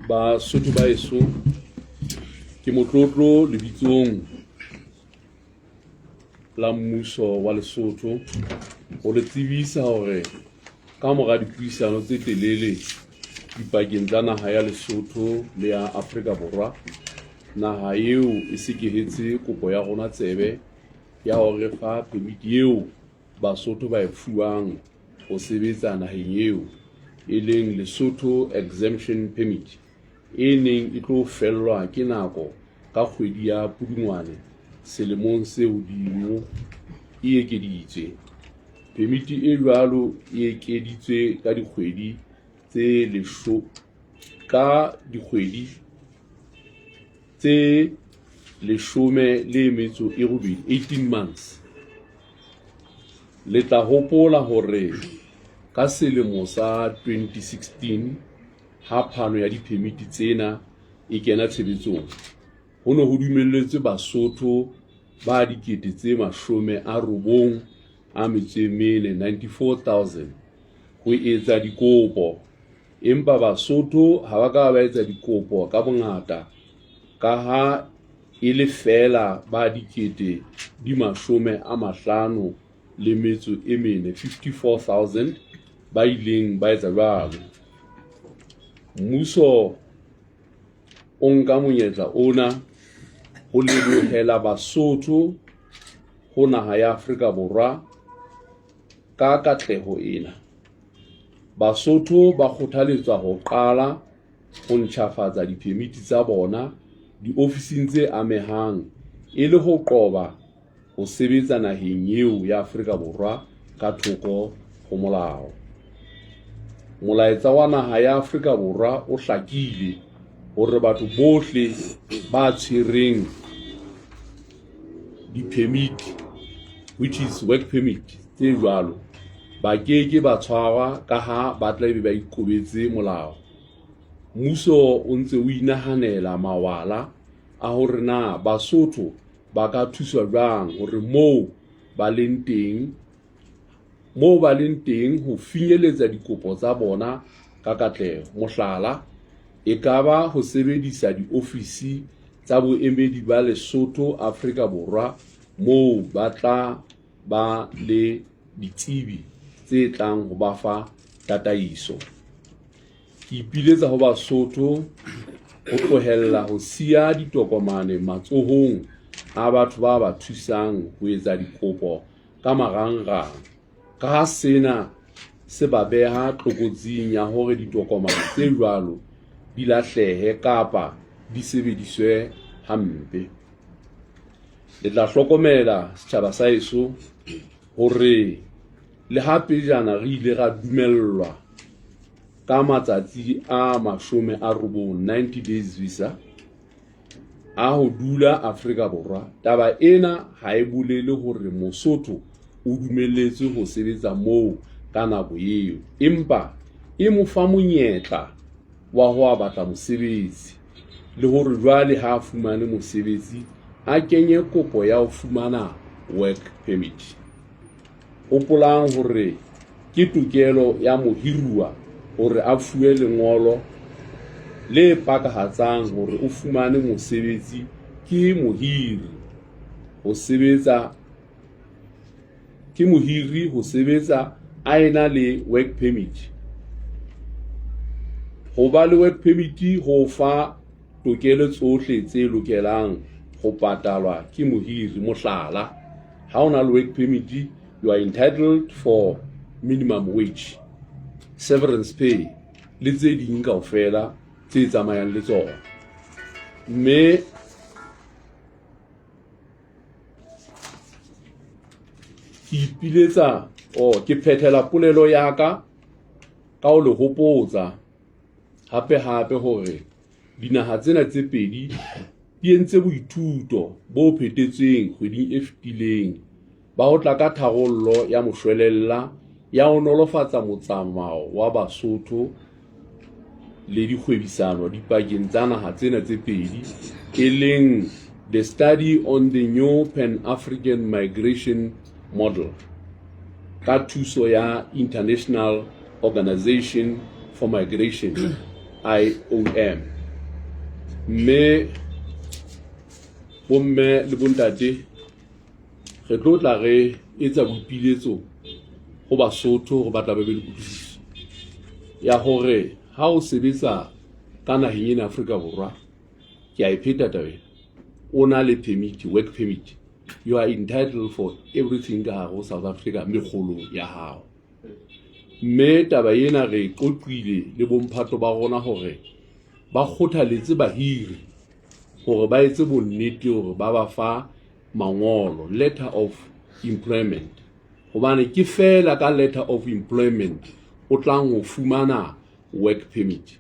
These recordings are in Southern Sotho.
Basotho ba heso, ke motlotlo lebitsong la mmuso wa Lesotho ho le tsebisa hore ka mora dipuisano tse telele dipakeng tsa naha ya Lesotho le ya Afrika Borwa, naha eo e sekehetse kopo ya rona tsebe ya ho re fa permit eo Basotho ba e fuwang ho sebetsa naheng eo, e leng Lesotho Exemption Permit, e neng e tlo fellwa ke nako ka kgwedi ya Pudungwane selemong se hodimo, e ekeditswe. Phemiti e jwalo e ekeditswe ka dikgwedi tse ka dikgwedi tse 18, 18 months. Le tla hopola hore ka selemo sa 2016 ha phano ya diphemiti tsena e kena tshebetsong, ho ne ho dumelletswe Basotho ba 94 000, 94,000, ho etsa dikopo. Empa Basotho ha ba ka ba etsa dikopo ka bongata ka ha e le feela ba 54 000, 54,000, ba ileng ba etsa jwalo. Mmuso o nka monyetla ona ho lebohela Basotho ho naha ya Afrika Borwa ka katleho ena. Basotho ba kgothaletswa ho qala ho ntjhafatsa diphemiti tsa bona diofising tse amehang e le ho qoba ho sebetsa naheng eo ya Afrika Borwa ka thoko ho molao. Molaetsa wa naha ya Afrika Borwa o hlakile hore batho bohle ba tshwereng di-permit, which is work permit, tse jwalo ba keke ba tshwarwa ka ha ba tla be ba ikobetse molao. Mmuso o ntse o inahanela mawala a hore na Basotho ba ka thuswa jwang hore moo ba leng teng ho finyeletsa dikopo tsa bona ka katleho. Mohlala, e ka ba ho sebedisa diofisi tsa boemedi ba Lesotho Afrika Borwa moo ba tla ba le ditsebi tse tlang ho ba fa tataiso. Ke ipiletsa ho Basotho ho tlohella ho siya ditokomane matsohong a batho ba ba thusang ho etsa dikopo ka marangrang, ka ha sena se ba beha tlokotsing ya hore ditokomane tse jwalo di lahlehe kapa di sebediswe hampe. Le tla hlokomela, setjhaba sa heso, hore le ha pejana re ile ra dumellwa ka matsatsi a 90, 90 days visa, a ho dula Afrika Borwa, taba ena ha e bolele hore Mosotho o dumelletswe ho sebetsa moo ka nako eo, empa e mo fa monyetla wa ho batla mosebetsi le hore jwale ha a fumane mosebetsi a kenye kopo ya ho fumana work permit. Hopolang hore ke tokelo ya mohiruwa hore a fuwe lengolo le pakahatsang hore o fumane mosebetsi ke mohiri ho sebetsa ke mohiri ho sebetsa a ena le work permit. Ho ba le work permit ho fa tokelo tsohle tse lokelang ho patalwa ke mohiri. Mohlala, ha o na le work permit, you are entitled for minimum wage, severance pay le tse ding kaofela tse tsamayang le tsona. Mme ke ipiletsa o ke phethela polelo ya ka ka ho le hopotsa hape hape hore dinaha tsena tse pedi di entse boithuto bo phethetsweng kgweding e fetileng ba ho tla ka tharollo ya moshwelella ya ho nolofatsa motsamao wa Basotho le dikgwebisano dipakeng tsa naha tsena tse pedi, e leng the Study on the New Pan-African Migration Model ka thuso ya International Organization for Migration. IOM. Mme bomme le bontate re tlo tla re etsa boipiletso ho Basotho hore ba tla ba be le kutlwisiso ya hore ha o sebetsa ka naheng ena Afrika Borwa, ke a e pheta taba ena, o na le permit, work permit, you are entitled for everything ka hare ho South Africa mekgolong ya hao. Mme taba ena re e qoqile le bomphato ba rona hore ba kgothaletse bahiri hore ba etse bonnete hore ba ba fa mangolo, letter of employment, hobane ke feela ka letter of employment o tlang ho fumana work permit.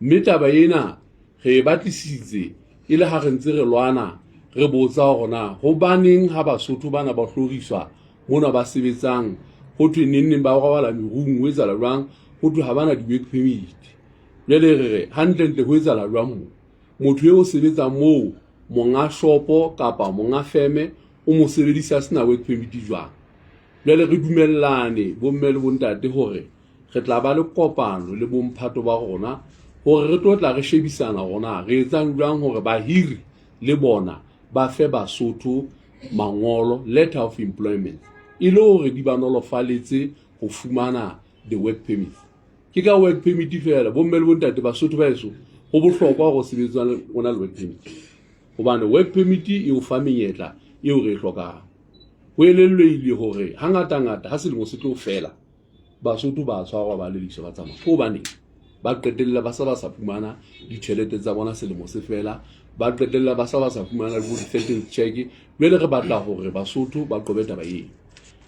Mme taba ena re e batlisitse e le ha re ntse re lwana re botsa hore na hobaneng ha Basotho bana ba hloriswa mona ba sebetsang, ho thwe neng neng ba robala merung, ho etsahala jwang, ho thwe ha bana di-work permit. Jwale re re hantlentle ho etsahala jwang mo? Motho eo sebetsang moo, monga shopo kapa monga feme o mo sebedisa a sena work permit jwang? Jwale re dumellane bomme le bontate hore re tla ba le kopano le bomphato ba rona hore re tlo tla re shebisana hore na re etsang jwang hore bahiri le bona ba fe Basotho mangolo, letter of employment, e le hore di ba nolofaletse ho fumana the work permit. Ke ka work permit feela, bomme le bontate, Basotho ba eso, ho bohlokwa hore o sebetsa o na le work permit, hobane work permit e o fa menyetla eo re e hlokang. Ho elellwehile hore hangatangata ha selemo se tlo fela, Basotho ba tshwarwa, ba lelekiswa, ba tsamaya. Ke hobaneng ba qetella ba sa ba sa fumana ditjhelete tsa bona selemo se fela, ba qetella ba sa ba sa fumana le bo di-thirteenth check? Jwale re batla hore Basotho ba qobe taba eo.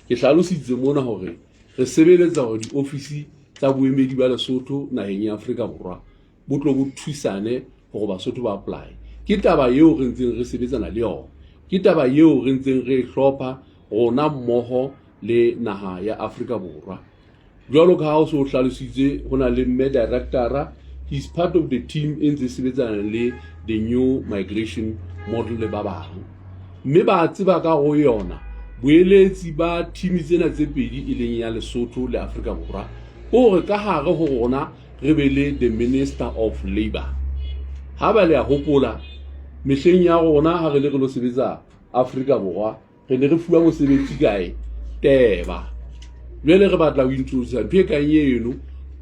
Ke hlalositse mona hore re sebeletsa hore diofisi tsa boemedi ba Lesotho naheng ya Afrika Borwa bo tlo bo thusane hore Basotho ba apply. Ke taba eo re ntseng re sebetsana le yona, ke taba eo re ntseng re e hlopha rona mmoho le naha ya Afrika Borwa. Jwalo ka ha o se o hlalositse, ho na le mme directora, he is part of the team e ntse e sebetsana le the new migration model le ba bang, mme ba tseba ka go yona boeletsi ba team tsena tse pedi e leng ya Lesotho le Afrika Borwa, ke hore ka hare ho rona re be le the Minister of Labour. Ha ba le a hopola mehleng ya rona ha re le re lo sebetsa Afrika Borwa, re ne re fuwa mosebetsi kae teba. Jwale re batla ho introduce ntho e kang eno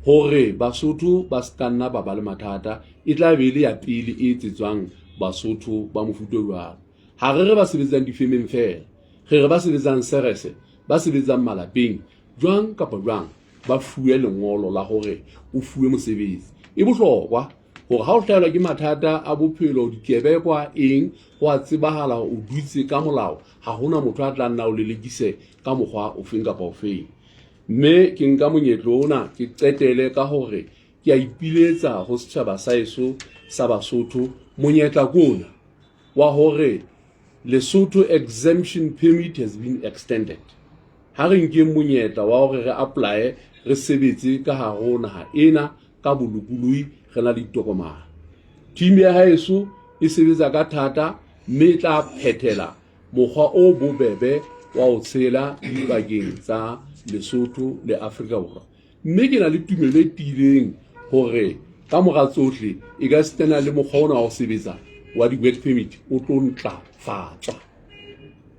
hore Basotho ba se ka nna ba ba le mathata. E tla be e le ya pele e etsetswang Basotho ba mofuta o jwalo. Ha re re ba sebetsang difemeng feela, re re ba sebetsang serese, ba sebetsang malapeng, jwang kapa jwang ba fuwe lengolo la hore o fuwe mosebetsi. E bohlokwa hore ha o hlahelwa ke mathata a bophelo, dikebekwa, eng, ho a tsebahala o dutse ka molao, ha hona motho a tla nna o lelekise ka mokgwa ofeng kapa ofeng. Mme ke nka monyetlo ona ke qetele ka hore ke a ipiletsa ho setjhaba sa eso sa Basotho. Monyetla ke ona wa hore Lesotho exemption permit has been extended. Ha re nkeng monyetla wa hore re apply, re sebetse ka hare ho naha ena ka bolokolohi, re na le ditokomane. Team ya haeso e sebetsa ka thata mme e tla phethela mokgwa o bobebe wa ho tshela dipakeng tsa Lesotho le Afrika Borwa. Mme ke na le tumelo e tiileng hore ka mora tsohle e ka sitana le mokgwa ona wa ho sebetsa wa di-work permit o tlo ntlafatswa.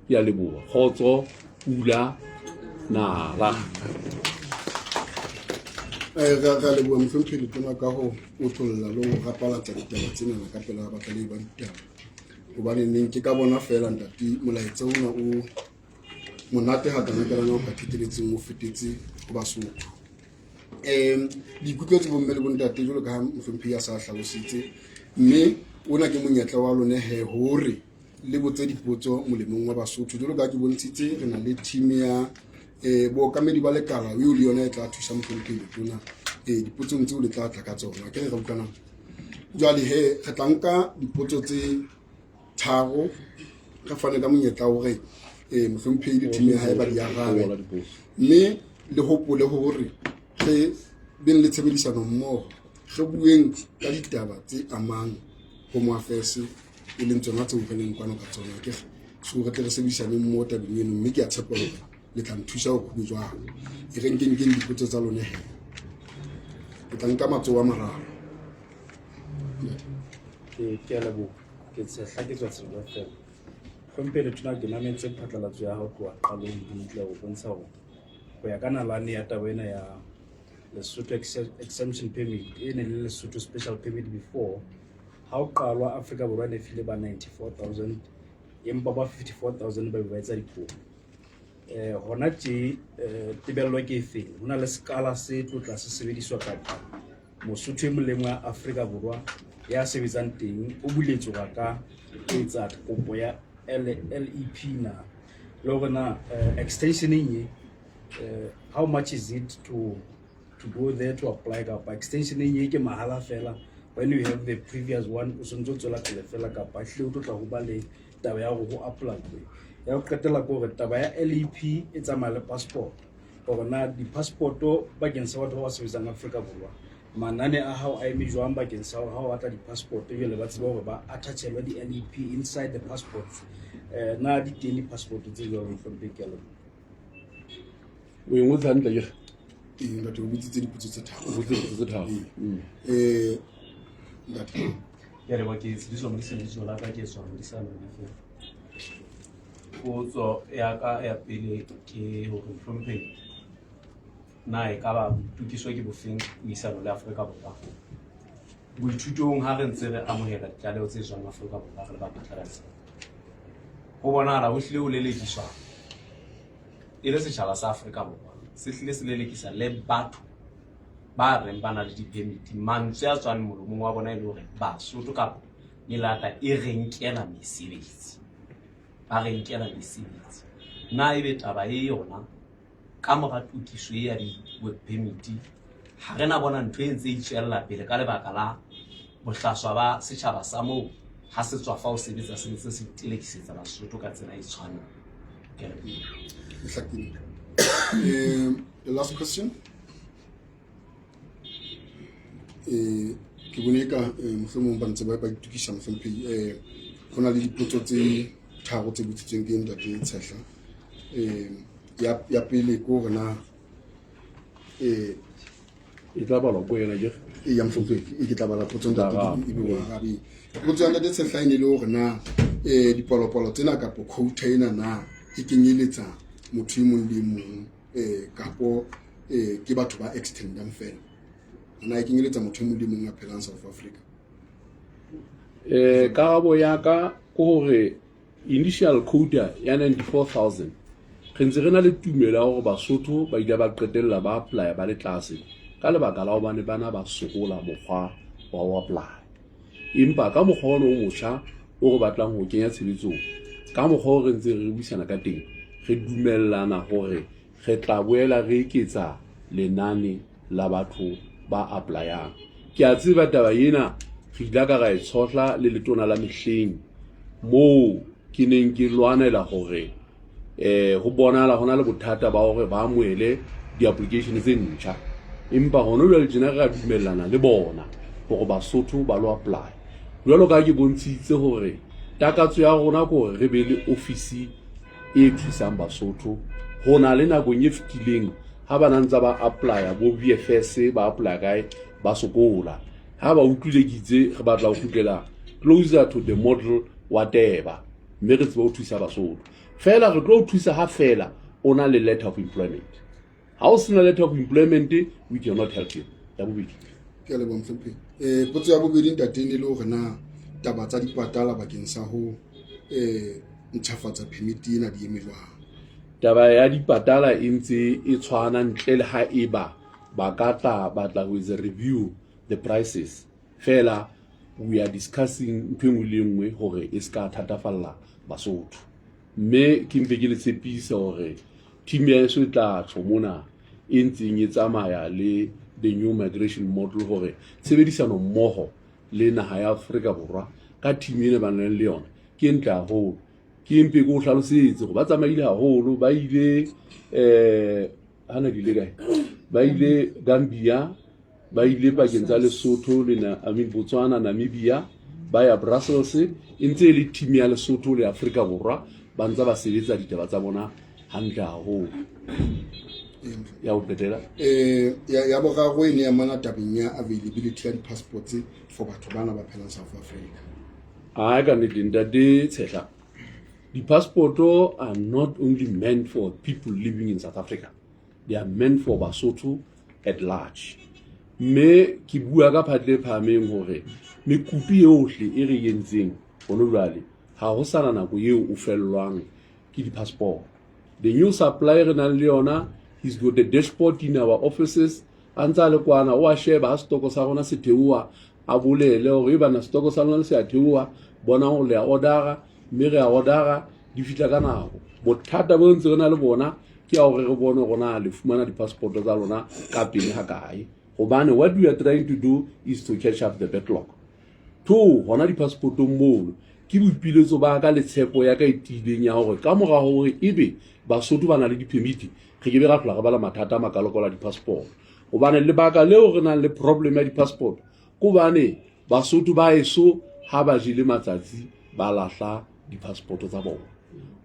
Ke a leboha. Kgotso, pula nala. Re a leboha mohlomphehi Letona ka ho otlolla le ho rapalatsa ditaba tsenana ka pela batlalehi ba ditaba, hobane neng ke ka bona feela ntate molaetsa ona o monate hakana-kalana o ka pheteletseng o fetetse ho Basotho. Le ikutlwetse bomme le bontate jwalo ka ha mohlomphehi a sa hlalositse, mme ona ke monyetla wa lone he hore le botse dipotso molemong wa Basotho. Jwalo ka ha ke bontshitse, re na le team ya bookamedi ba lekala eo le yona e tla thusa mohlomphehi Letona dipotsong tseo le tla tla ka tsona. Ke re ra utlwanang jwale he re tla nka dipotso tse tharo, re fane ka monyetla hore mohlomphehi le team ya hae ba di arabe, mme le hopole hore re beng le tshebedisano mmoho, re bueng ka ditaba tse amang Home Affairs, e leng tsona tseo re leng kwano ka tsona. Ke so re tle re sebedisane mmoho tabeng eno, mme ke a tshepa hore le tla nthusa hore ho be jwalo. E re nkenkeng dipotso tsa lone he, ke tla nka matsoho a mararo. Ke a leboha. Ke Tshehla ke tswa Tsela FM. Hlomphehi Letona, ke mametse phatlalatso ya hao tloha qalong hantle ho bontsha hore ho ya ka nalane ya taba ena ya Lesotho exemption permit e ne le Lesotho special permit before ha o qalwa Afrika Borwa e ne file ba 94,000 empa ba 54,000 ba be ba etsa dikopo. Hona tje tebello ke efeng? Ho na le sekala se tlo tla se sebediswa kapa Mosotho e mong le mong wa Afrika Borwa ya sebetsang teng o buletswe hore a ka etsa kopo ya LEP na? Le hore na extensioneng e how much is it to go there to apply, kapa extensioneng e ke mahala fela when you have the previous one o sontse o tswela pele fela, kapa ehlile o tlo tla ho ba le taba ya hore ho apply? Ya ho qetela ke hore taba ya LEP e tsamaya le passport, hore na di-passport-o bakeng sa batho ba ba sebetsang Afrika Borwa, manane a hao a eme jwang bakeng sa hore ha o batla di-passport jwale ba tsebe hore ba attachelwe di-LEP inside the passports. Na di teng di-passport tse jwalo, mohlomphehi? Ke a leboha. O e ngotse hantle ke? Ee, ntate, o botsitse dipotso tse tharo. O botse dipotso tse tharo. Ntate. Ke a leboha, ke Tshediso Modise, lebitso la ka, ke tswa Modisane Lefe. Potso ya ka ya pele ke hore mohlomphehi, na e ka ba boitokiso ke bofeng puisano le Afrika Borwa boithutong ha re ntse re amohela ditlaleho tse tswang Afrika Borwa re le baphatlalatsi? Ho bonahala ho hlile ho lelekiswa e le setjhaba sa Afrika Borwa, se hlile se lelekisa le batho ba reng ba na le di-permit. Mantswe a tswang molomong wa bona e le hore Basotho kapa melata e re nkela mesebetsi, ba re nkela mesebetsi. Na ebe taba e yona ka mora tokiso e ya di-work permit ha re na bona ntho e ntse e tswella pele ka lebaka la bohlaswa ba setjhaba sa moo ha se tswa fa o sebetsa se ntse se telekisetsa Basotho ka tsela e tshwanang? Ke a leboha. E hlakile. The last question. Ke bone ka mohlomong ba ntse ba itukisa, mohlomphehi. Ho na le dipotso tse tharo tse botsitsweng ke ntate Tshehla. Ya pele ke hore na E tla balwa ko yena ke? E ya, mohlomphehi, e ke tla bala potso, ntate, e be o arabe. Potso ya ntate Tshehla e ne le hore na dipalopalo tsena kapo quota ena na e kenyeletsa motho e mong le e mong kapo ke batho ba extendang fela, na e kenyeletsa motho e mong le mong a phelang South Africa? Karabo ya ka ke hore initial quota ya 94,000 re ntse re na le tumelo ya hore Basotho ba ile ba qetella ba apply ba le tlase ka lebaka la hobane bana ba sokola mokgwa wa ho apply. Empa ka mokgwa ona o motjha o re batlang ho kenya tshebetsong, ka mokgwa o re ntse re buisana ka teng, re dumellana hore re tla boela re eketsa lenane la batho ba applyang. Ke a tseba taba ena re ile ka ra e tshohla le letona la mehleng moo ke neng ke lwanela hore ho bonahala hona le bothata ba hore ba amohele di-application tse ntjha, empa hona jwale tjena re a dumellana le bona hore Basotho ba lo apply. Jwalo ka ha ke bontshitse hore takatso ya rona ke hore re be le ofisi e thusang Basotho ho na le nakong e fetileng ha ba na ntse ba applya bo VFS, ba apply kae, ba sokola. Ha ba utlwile ke itse re batla ho kgutlela closer to the model wa TEBA, mme re tsebe ho thusa Basotho. Fela re tlo thusa ha fela o na le letter of employment. Ha o sena letter of employment, we cannot help you. Ya bobedi. Ke a leboha, mohlomphehi. Potso ya bobedi, ntate, ne le hore na taba tsa dipatala bakeng sa ho ntjhafatsa permit ena di eme jwang? Taba ya dipatala e ntse e tshwana, ntle le ha eba ba ka tla batla ho etsa review the prices. Fela we are discussing ntho e nngwe le e nngwe hore e ska thatafalla Basotho, mme ke mpe ke le tshepisa hore team ya heso e tla tjho mona e ntseng e tsamaya le the new migration model hore tshebedisano mmoho le naha ya Afrika Borwa ka team ena ba nang le yona ke ntle haholo. Ke mpe ke o hlalosetse hore ba tsamaile haholo, ba ile hana di ile kae, ba ile Gambia, ba ile pakeng tsa Lesotho le na, I mean Botswana, Namibia, ba ya Brussels. E ntse e le team ya Lesotho le Afrika Borwa ba ntse ba sebetsa ditaba tsa bona hantle haholo. Ya ho qetela? Ya boraro e ne amana tabeng ya availability ya di-passports for batho bana ba phelang South Africa. Ai, ka nnete, ntate Tshehla, di-passport are not only meant for people living in South Africa, they are meant for Basotho at large. Mme ke bua ka phatla e phahameng hore mekutu yohle e re entseng hona jwale, ha ho sana nako eo o fellwang ke di-passport. The new supply re nang le yona, he's got the dashboard in our offices, a ntse a le kwana, o a sheba ha setoko sa rona se theoha, a bolele hore e bana setoko sa lona se a theoha, bonang hore le a order-a, mme re a order-a, di fihla ka nako. Bothata bo ntse re na le bona ke ya hore re bone hore na le fumana di-passport tsa lona ka pele ha kae, hobane what we are trying to do is to catch up the backlog. Two, hona di-passportong mono ke boipiletso ba ka le tshepo ya ka e tiileng ya hore ka mora hore ebe Basotho ba na le di-permit, re ke be ra hlola re ba le mathata a makalo-kalo a di-passport. Hobane lebaka leo re nang le problem ya di-passport ke hobane Basotho ba eso ha ba jele matsatsi ba lahla di-passport tsa bona.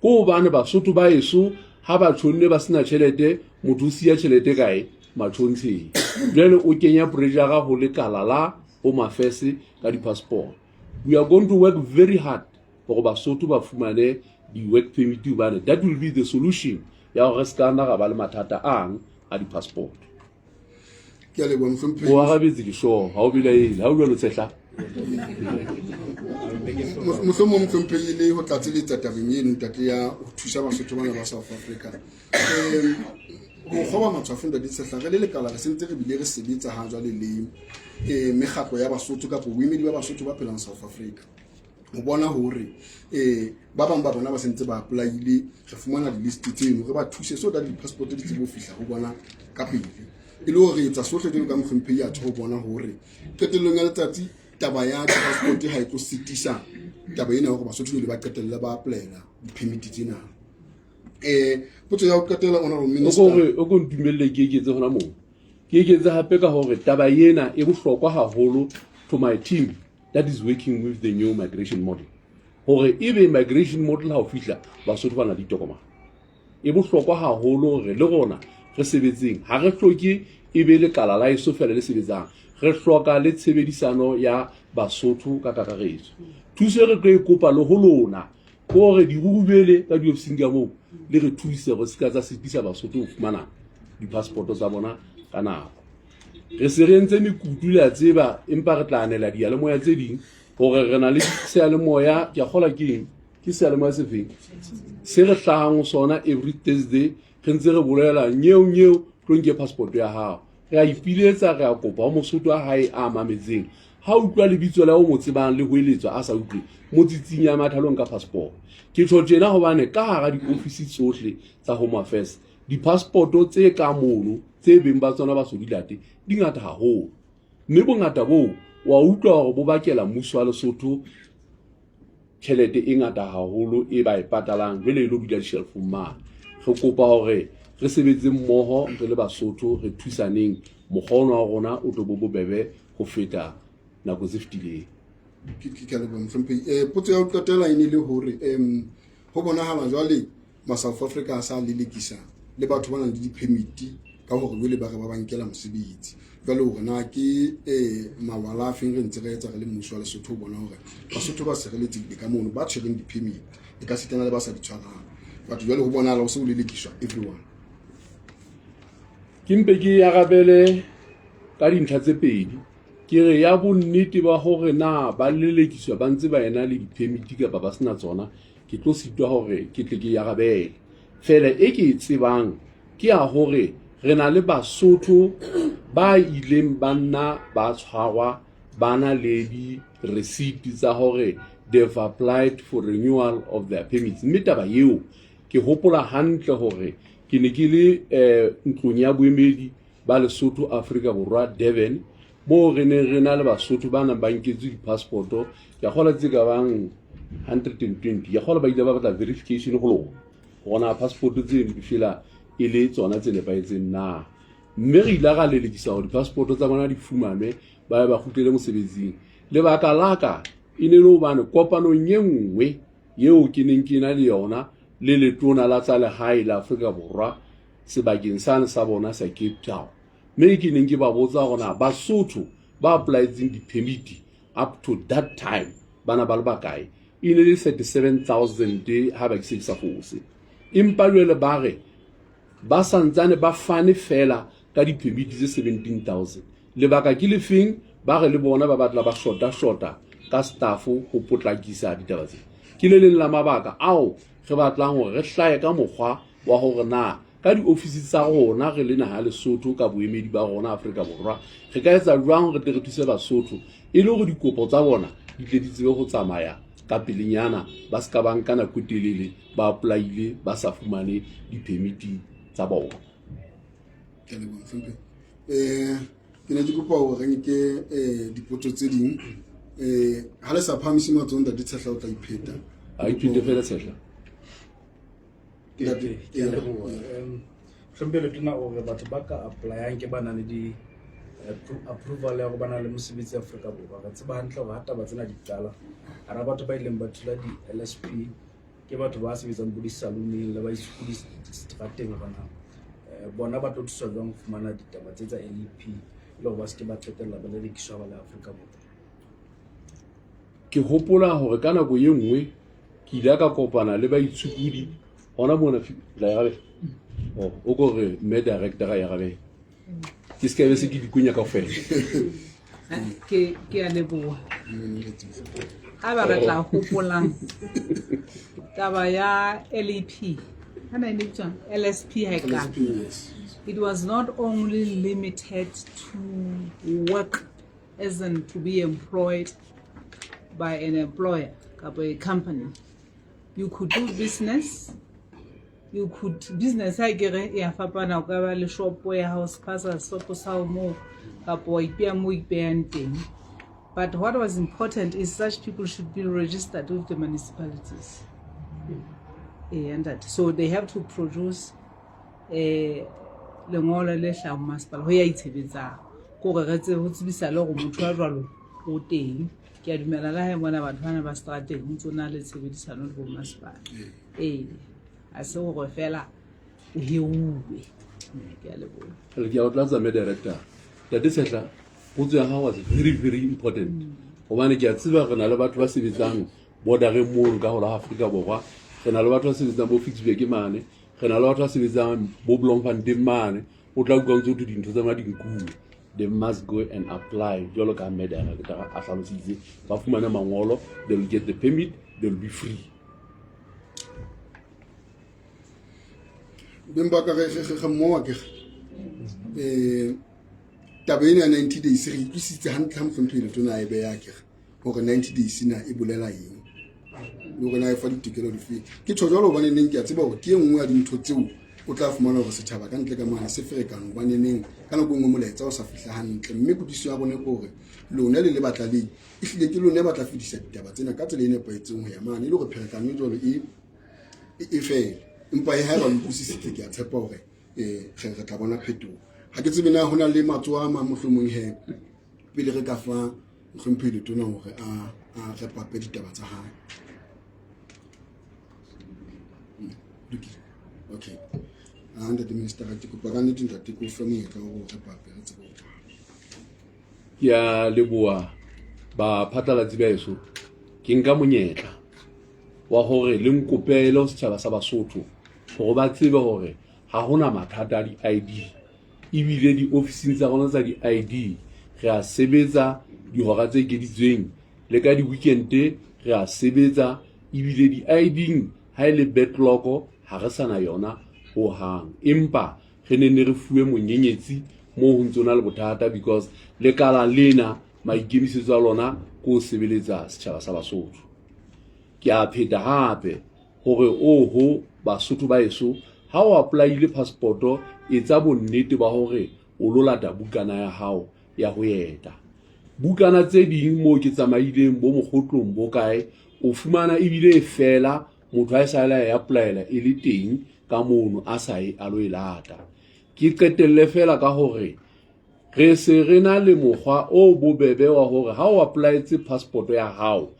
Ke hobane Basotho ba eso ha ba tjhonne ba sena tjhelete, motho o siya tjhelete kae? Matjhontsheng. Jwale o kenya pressure ho lekala la Home Affairs ka di-passport. We are going to work very hard hore Basotho ba fumane di-work permit, hobane that will be the solution ya hore re se ka nna ra ba le mathata ang a di-passport. Ke a leboha, mohlomphehi. O arabetse, ke sure ha o belaele ha o jwalo, Tshehla. Mohlomong, mohlomphehi, le ho tlatseletsa tabeng eno, ntate, ya ho thusa Basotho bana ba South Africa, ho kgoba matshwafo, ntate Tshehla, re le lekala re sentse re bile re sebetsa ha jwale le mekgatlo ya Basotho kapa boemedi ba Basotho ba phelang South Africa ho bona hore ba bang ba bona ba sentse ba applyile, re fumana di-list tseno, re ba thuse so that di-passport di tsebe ho fihla ho bona ka pele, e le hore re etsa sohle jwalo ka mohlomphehi a ho bona hore qetellong ya letsatsi taba ya di-passport ha e tlo sitisa taba ena ya hore Basotho jwale ba qetelle ba applyela di-permit tsena. Potso ya ho qetela, honorable O minister. Ko re o ko ntumelle ke eketse hona moo, ke eketse hape ka hore taba ena e bohlokwa haholo to my team that is working with the new migration model, hore ebe migration model ha o fihla Basotho ba na le ditokomane. E bohlokwa haholo hore le rona re sebetseng, ha re hloke e be lekala la eso fela le sebetsang, re hloka le tshebedisano ya Basotho ka kakaretso. Thuso e re tlo e kopa le ho lona ke hore dirurubele ka diofising ka moo le re thuse gore se ka tsa sitisa Basotho ho fumana di-passport tsa bona ka nako. Re se re entse mekutu, le a tseba, empa re tla anela diyalemoya tse ding hore re na le seyalemoya. Ke a kgola ke eng, ke seyalemoya se feng se re hlahang ho sona every Thursday, re ntse re bolela nyeo nyeo, tlo nke passport ya hao. Re a ipiletsa, re a kopa ho Mosotho a hae a mametseng, ha utlwa lebitso la o mo tsebang le hoeletswa a sa utlwe, mo tsitsinya mathalong ka passport. Ke tjho tjena hobane ka hara diofisi tsohle tsa Home Affairs, di-passport-o tse ka mono tse beng ba tsona ba so di late di ngata haholo, mme bongata boo wa utlwa hore bo bakela mmuso wa Lesotho tjhelete e ngata haholo e ba e patalang, jwale e lo dula di-shelfong mane. Re kopa hore re sebetse mmoho re le Basotho, re thusaneng, mokgwa ona wa rona o tlo bo bobebe ho feta nako tse fetileng. Ke a leboha, mohlomphehi. Potso ya ho qetela e ne le hore ho bonahala jwale ma-South Africa a sa lelekisa le batho ba nang le di-permit ka hore jwale ba re ba ba nkela mosebetsi. Jwale hore na ke mawala a feng re ntse re etsa re le mmuso wa Lesotho ho bona hore Basotho ba sireletsehile ka mono ba tshwereng di-permit, e ka sitana le ba sa di tshwarang batho, jwale ho bonahala ho se ho lelekiswa everyone? Ke mpe ke arabele ka dintlha tse pedi. Ke re ya bonnete ba hore na ba lelekiswa ba ntse ba ena le di-permit kapa ba sena tsona, ke tlo sitwa hore ke tle ke arabele. Fela e ke e tsebang ke ya hore re na le Basotho ba ileng ba nna ba tshwarwa ba na le di-receipt tsa hore they've applied for renewal of their permits, mme taba eo ke hopola hantle hore ke ne ke le ntlong ya boemedi ba Lesotho Afrika Borwa, Durban, moo re neng re na le Basotho ba nang ba nketswe di-passport-o, ke a kgola tse ka bang 120. Ke a kgola ba ile ba batla verification ho lona hore na passport tseno di fela e le tsona tse nepahetseng na, mme re ile ra lelekisa hore di-passport tsa bona di fumanwe, ba ye ba kgutlele mosebetsing. Lebaka la ka e ne le hobane kopanong e nngwe eo ke neng ke na le yona le letona la tsa lehae la Afrika Borwa. sebakeng sane sa bona sa Cape Town. Mme ke neng ke ba botsa hore na Basotho ba apply-etseng di-permit up to that time bana ba le bakae. E ne le 37,000 ha ba ke se ke sa fose. Empa jwale ba re ba santsane ba fane fela ka di-permit tse 17,000. Lebaka ke lefeng? Ba re le bona ba batla ba shota-shota ka staff ho potlakisa ditaba tse. Ke le leng la mabaka ao re batlang hore re hlahe ka mokgwa wa hore na ka diofisi tsa rona re le naha ya Lesotho ka boemedi ba rona Afrika Borwa re ka etsa jwang re tle re thuse Basotho e le hore dikopo tsa bona di tle di tsebe ho tsamaya ka pelenyana, ba se ka ba nka nako e telele ba apply-ile ba sa fumane di-permit tsa bona. Ke a leboha, Mohlomphehi. Ke ne ke kopa hore re nke dipotso tse ding. Ha le sa phahamise matsoho, Ntate Tshehla o tla ipheta. A iphete fela Tshehla. Ntate, Ke a leboha. Mohlomphehi Letona o re batho ba ka apply-ang ke ba nang le di approval ya hore ba na le mosebetsi Afrika Borwa. Re tseba hantle hore ha taba tsena di qala, hara batho ba ileng ba thola di-LSP ke batho ba sebetsang bo di-salooneng le ba strateng hore na bona ba tlo thuswa jwang ho fumana ditaba tse tsa LEP le hore ba se ke ba qetella ba lelekiswa ba le Afrika Borwa. Ke hopola hore ka nako e nngwe ke ile ka kopana le baitshokodi hona mona la arabe. Oh, o ko re mme director ya arabe. Ke se ka be se ke dikonya kaofela. Ke a leboha. Ha ba re tla hopolang taba ya LEP, ha na e ne bitswang LSP ha e qala. LSP, yes. It was not only limited to work as in to be employed by an employer kapa a company. You could do business. You could business ha ke re ya fapana, o ka ba le shopo ya hao, sephaza sopo sa hao moo, kapa wa ipeha moo o ipehang teng. But what was important is such people should be registered with the municipalities. And that so they have to produce lengolo le hlahang masepala ho ya itshebetsang, ke hore re tsebe ho tsebisa le hore motho wa jwalo o teng. Ke a dumela le ha e bona batho bana ba strateng ho ntso na le tshebedisano le bo masepala. Ha se hore fela o hiruwe. Ke a leboha. Ke a o tlatsa mme director. Ntate Tshehla, potso ya hao was very very important. Hobane ke a tseba re na le batho ba sebetsang bordereng mono ka ho la Afrika Borwa, re na le batho ba sebetsang bo Ficksburg mane, re na le batho ba sebetsang bo Bloemfontein mane. O tla utlwa ntse ho thwe dintho tsa bona di nkuwe. They must go and apply jwalo ka mme director a hlalositse, ba fumane mangolo, they will get the permit, they will be free. Beng ba ka re mmoa ke re taba ena ya 90 days re utlwisitse hantle ha Mohlomphehi Letona a e beha ke re hore 90 days na e bolela eng le hore na e fa ditokelo dife. Ke tjho jwalo hobane neng ke a tseba hore ke e nngwe ya dintho tseo o tla fumana hore setjhaba ka ntle ka mane se ferekane, hobane neng ka nako e nngwe molaetsa o sa fihla hantle. Mme kutlwisiso ya rona ke hore lona le le batlalei ehlile ke lona ba tla fetisa ditaba tsena ka tsela e nepahetseng ho ya mane, e le hore pherekano e jwalo e fele. Empa e haeba o utlwisisitse, ke a tshepa hore re tla bona phetoho. Ha ke tsebe na ho na le matsoho a mang mohlomong he pele re ka fa Mohlomphehi Letona hore a re pape ditaba tsa hae. Lokile. Okay. Ntate Minister, ke kopa ka nnete ntate ke o fe monyetla wa hore re pape re tsebe ho tla. Ke a leboha baphatlalatsi ba heso. Ke nka monyetla wa hore le nkopele ho setjhaba sa Basotho hore ba tsebe hore ha hona mathata a di-ID, ebile di-ofising tsa rona tsa di-ID re a sebetsa dihora tse ekeditsweng, le ka di-weekend re a sebetsa, ebile di-ID-ing ha e le backlog ha re sa na yona ho hang. Empa re ne ne re fuwe monyenyetsi moo ho ntso na le bothata, because lekala lena maikemisetso a lona ke ho sebeletsa setjhaba sa Basotho. Ke a pheta hape hore oho Basotho ba heso, ha o apply-ile passport-o, etsa bonnete ba hore o lo lata bukana ya hao ya ho eta. Bukana tse ding moo ke tsamaileng bo mokgotlong bo kae, o fumana ebile e fela motho ha e sa la e apply-ela e le teng ka mono a sa e a lo e lata. Ke qetelle fela ka hore re se re na le mokgwa o bobebe wa hore ha o apply-etse passport ya hao,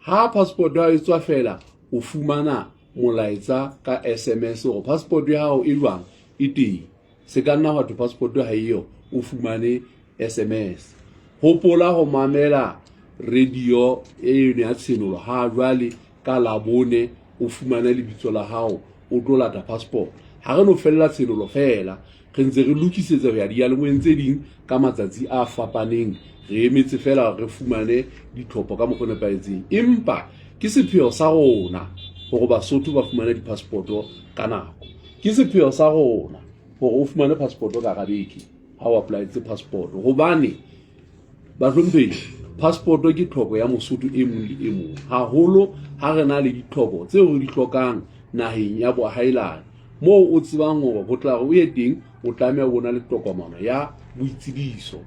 ha passport ya hao e tswa fela, o fumana molaetsa ka SMS hore passport ya hao e jwang, e teng. Se ka nna hwa thwe passport ha eyo, o fumane SMS. Hopola ho mamela radio eno ya Tshenolo ha jwale ka Labone, o fumane lebitso la hao, o tlo lata passport. Ha re no fella Tshenolo feela, re ntse re lokisetsa ho ya diyalemoyeng tse ding ka matsatsi a fapaneng. Re emetse feela re fumane ditlhopho ka mokgwa o nepahetseng, empa ke sepheo sa rona hore Basotho ba fumane di-passport-o ka nako. Ke sepheo sa rona hore o fumane passport-o ka hara beke ha o apply-etse passport-o, hobane bahlomphehi, passport-o ke tlhoko ya Mosotho e mong le e mong, haholo ha re na le ditlhoko tseo re di hlokang naheng ya boahaelane, moo o tsebang hore ho tla re o ye teng o tlameha o na le tokomano ya boitsebiso.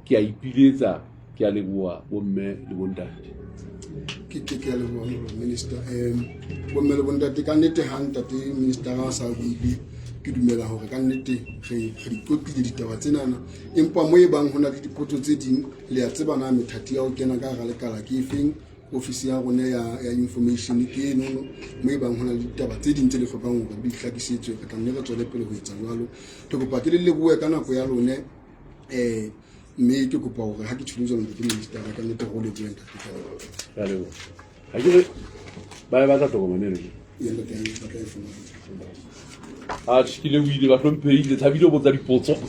Ke a ipiletsa, ke a leboha bomme le bontate. Ke a leboha minister. Bomme le bontate, ka nnete ha ntate minister a sa buile, ke dumela hore ka nnete re di qoqile ditaba tsenana, empa mo e bang ho na le dipotso tse ding, le a tseba na methati ya ho kena ka hara lekala ke efeng. Ofisi ya rona ya information ke enono, mo e bang ho na le ditaba tse ding tse le hlokang hore di hlakisetswe, re tla nne re tswele pele ho etsa jwalo. Ke kopa ke le lebohe ka nako ya lone, mme ke kopa hore ha ke tjholo jwalo, ntate minister, ka nnete go lebohe ntate. Ke a leboha. Ha ke re ba e batla tokomane eno? Ye ntate, ba tla e fumana. Atjhe, ke lebohile bahlomphehi, le thabile ho botsa dipotso.